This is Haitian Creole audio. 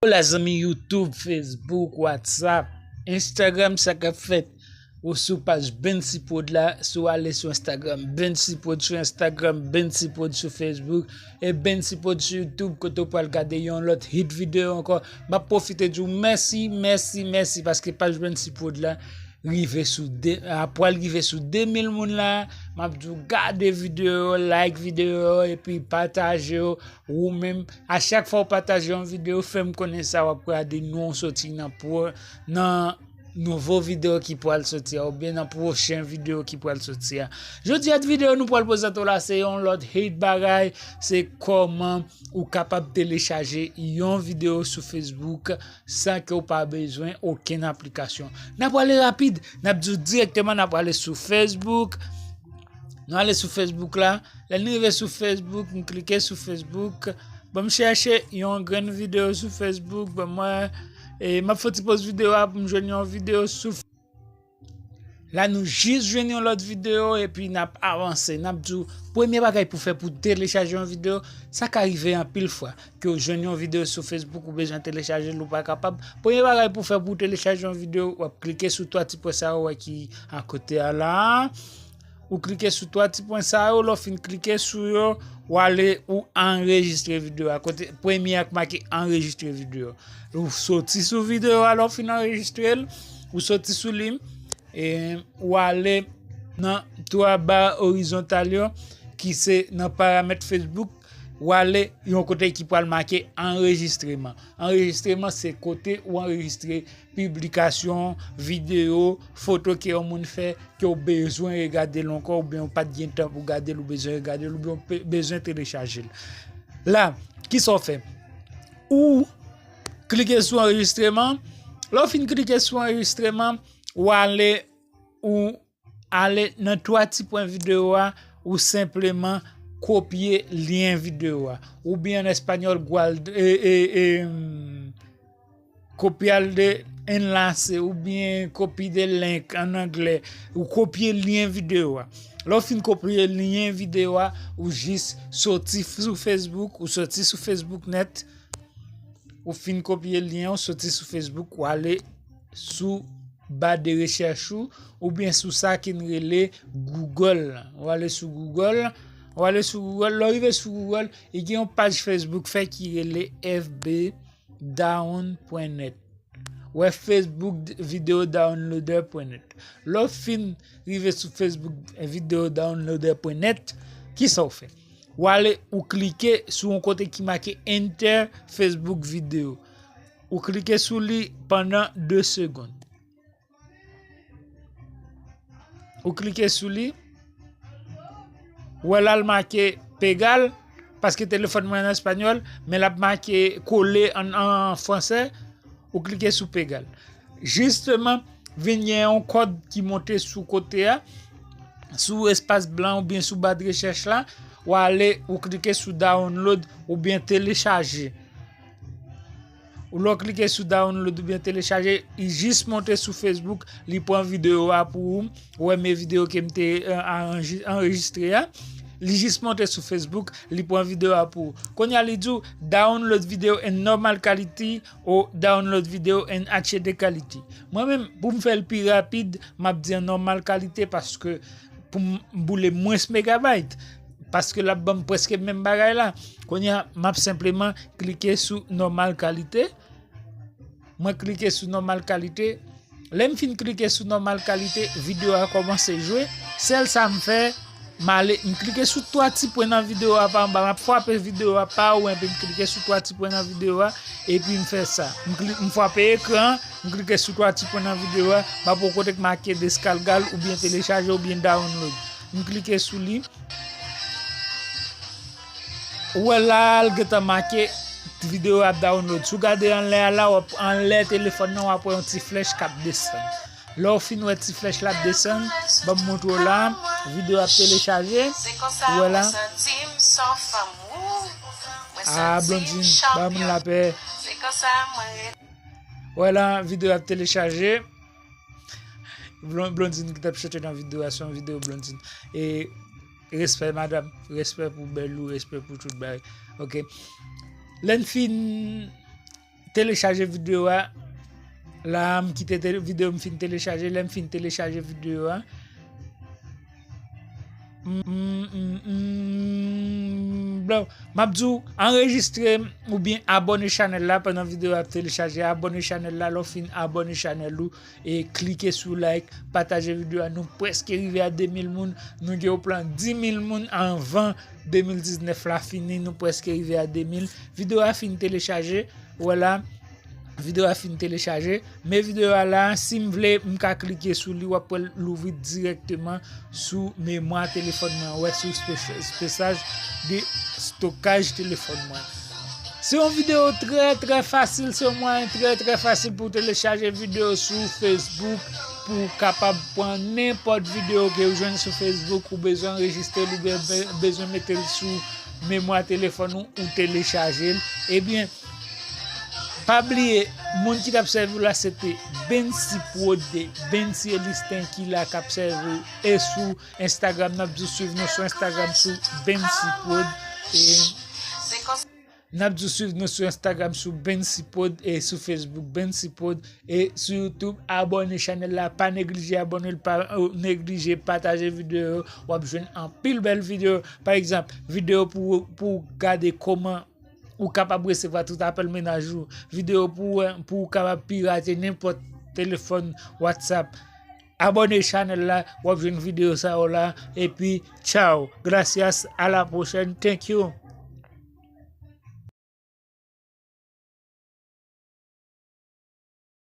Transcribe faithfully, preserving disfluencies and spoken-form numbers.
Hola zanmi YouTube, Facebook, WhatsApp, Instagram, sa k ap fèt? Ou sou paj Bency Prod la, si w ale sou Instagram, Bency Prod sou Instagram, Bency Prod sou Facebook, e Bency Prod sou YouTube, kote w pral gade yon lòt hit videyo ankò. M ap pwofite di w mèsi, mèsi, mèsi, paske paj Bency Prod la rive sou de, a, pral rive sou de mil moun la. M ap di w gade videyo, like videyo, epi pataje yo. Ou menm, a chak fwa w pataje yon videyo, fè m konnen sa w ap gade nou soti nan pwo-, nan nouvo videyo ki pral soti a, oubyen nan pwochen videyo ki pral soti a. Jodi a, videyo nou pral prezante w la, se yon lòt hit bagay, se kòman ou kapab telechaje yon videyo sou Facebook san ke w pa bezwen okenn aplikasyon. N ap prale rapid, n ap di w dirèkteman, n ap prale sou Facebook. Nou ale sou Facebook la. Lè n rive sou Facebook, m klike sou Facebook. Bon, m chèche yon grenn videyo sou Facebook. Bon, mwen, e, m ap fè ti poz videyo a pou m jwenn yon videyo sou. La, nou jis jwenn yon lòt videyo epi n ap avanse. N ap di w, premye bagay pou fè pou telechaje yon videyo, sa ka rive anpil fwa. Ke w jwenn yon videyo sou Facebook, ou bezwen telechaje l, ou pa kapab. Premye bagay pou fè pou w telechaje yon videyo, w ap klike sou twa ti pwen sa yo, wè ki akote a la. Ou klike sou twa ti pwen sa yo, lè w fin klike sou yo, w ale ou anrejistre videyo a. Kote premye a k make anrejistre videyo. Ou soti sou videyo a, lè w fin anrejistre l, ou soti sou li, e ou ale nan twa ba orizontal yo, ki se nan paramèt Facebook, w ale yon kote ki pral make anrejistreman. Anrejistreman se kote ou anrejistre piblikasyon, videyo, foto ke yon moun fè, ke w bezwen regade l ankò, oubyen w pa t gen tan pou gade l, ou bezwen regade l, oubyen w pe-, bezwen telechaje l. La, kisa w fè? Ou klike sou anrejistreman. Lè w fin klike sou anrejistreman, w ale, ou ale nan twa ti pwen videyo a, ou senpleman kopye lyen videyo a. Oubyen an espanyòl, guard-, e, e, e, mm, copiar de enlace, oubyen copy the link an anglè. Ou kopye lyen videyo a. Lè w fin kopye lyen videyo a, ou jis soti sou Facebook, ou soti sou Facebook nèt, ou fin kopye lyen, ou soti sou Facebook, ou ale sou ba de rechèch ou, oubyen sou sa ki n rele Google. Ou ale sou Google, ou ale sou Google, lè w rive sou Google, e gen yon paj Facebook fè ki rele F B down pwen nèt. Ou wè Facebook d-, video downloader pwen nèt. Lè w fin rive sou Facebook video downloader pwen nèt, kisa w fè? W ale, ou klike sou yon kote ki make Enter Facebook Video. Ou klike sou li pandan de segonn. Ou klike sou li. Ou wè la l make pegal, paske telefòn mwen an espanyòl, men l ap make kole an, an fransè. Ou klike sou pegal. Jisteman, vin gen yon kòd ki monte sou kote a, sou espas blan oubyen sou ba de rechèch la, w ale, ou klike sou download oubyen telechaje. Ou lè w klike sou download oubyen telechaje, li jis monte sou Facebook, li pran videyo a pou ou. Ou wè men videyo ke m te, eh, aranj-, anrejistre a. Li jis monte sou Facebook, li pran videyo a pou ou. Kounye a li di w, download video in normal quality ou download video in H D quality. Mwen menm, pou m fè l pi rapid, m ap di an normal kalite paske pou m boule mwens megabayt. Paske l ap ban m prèske menm bagay la. Kounye a, m ap senpleman klike sou normal kalite. Mwen klike sou normal kalite. Lè m fin klike sou normal kalite, videyo a kòmanse jwe. Sèl sa m fè, m ale, m klike sou twa ti pwen nan videyo a pa anba. M ap frape videyo a pa ou, epi m klike sou twa ti pwen nan videyo a, epi m fè sa. M kli-, m frape ekran an, m klike sou twa ti pwen nan videyo a, m ap wè kote k make descargar oubyen telechaje oubyen download. M klike sou li. Ou wè la, l gentan make videyo ap download. Si w gade anlè a la, w ap, anlè telefòn nan, w ap wè yon ti flèch k ap desann. Lè w fin wè ti flèch la ap desann, ban m montre w la, videyo ap telechaje. Ou wè la. Ah, Blondine, ba moun lapè. Ou wè la, videyo ap telechaje. Blon-, Blondine ki t ap chante nan videyo a, se yon videyo Blondine. E respè, madanm, respè pou bèl ou, respè pou tout bagay. Ok. Lè n fin telechaje videyo a. La a, m kite tele- videyo m fin telechaje. Lè m fin telechaje videyo a, m, m, m, m, blo, m ap di w, anrejistre oubyen abòne chanèl la pandan videyo a ap telechaje. Abòne chanèl la, lè w fin abòne chanèl ou, e klike sou like, pataje videyo a. Nou prèske rive a de mil moun. Nou gen yon plan dis mil moun anvan de mil diznèf la fini. Nou prèske rive a de mil. Videyo a fin telechaje. Vwala. Videyo a fin telechaje. Men videyo a la, si m vle, m ka klike sou li, w ap wè l louvri dirèkteman sou memwa telefòn mwen. Wè, sou espesaj de stokaj telefòn mwen. Se yon videyo trè, trè fasil, se yon mwayen trè, trè fasil pou w telechaje videyo sou Facebook, pou w kapab pran nenpòt videyo ke w jwenn sou Facebook, ou bezwen anrejistre l, oubyen be- bezwen mete l sou memwa telefòn ou, ou telechaje l. Ebyen, pa bliye, moun ki t ap sèvi w la, se te Bensi Prod, Bensi Elistin ki la k ap sèvi w. E sou Instagram, n ap di w swiv nou sou Instagram sou Bensi Prod. E n ap di w swiv nou sou Instagram sou Bensi Prod e sou Facebook Bensi Prod. E sou YouTube, abòne chanèl la. Pa neglije abòne l, pa neglije pataje videyo yo. W ap jwenn anpil bèl videyo. Pa egzanp, videyo pou, pou w gade kòman ou kapab resevwa tout apèl mennaj ou. Videyo pou, pou w kapab pirate nenpòt telefòn WhatsApp. Abòne chanèl la, w ap jwenn videyo sa yo la. Epi, tchao. Gracias, a la prochaine. Thank you.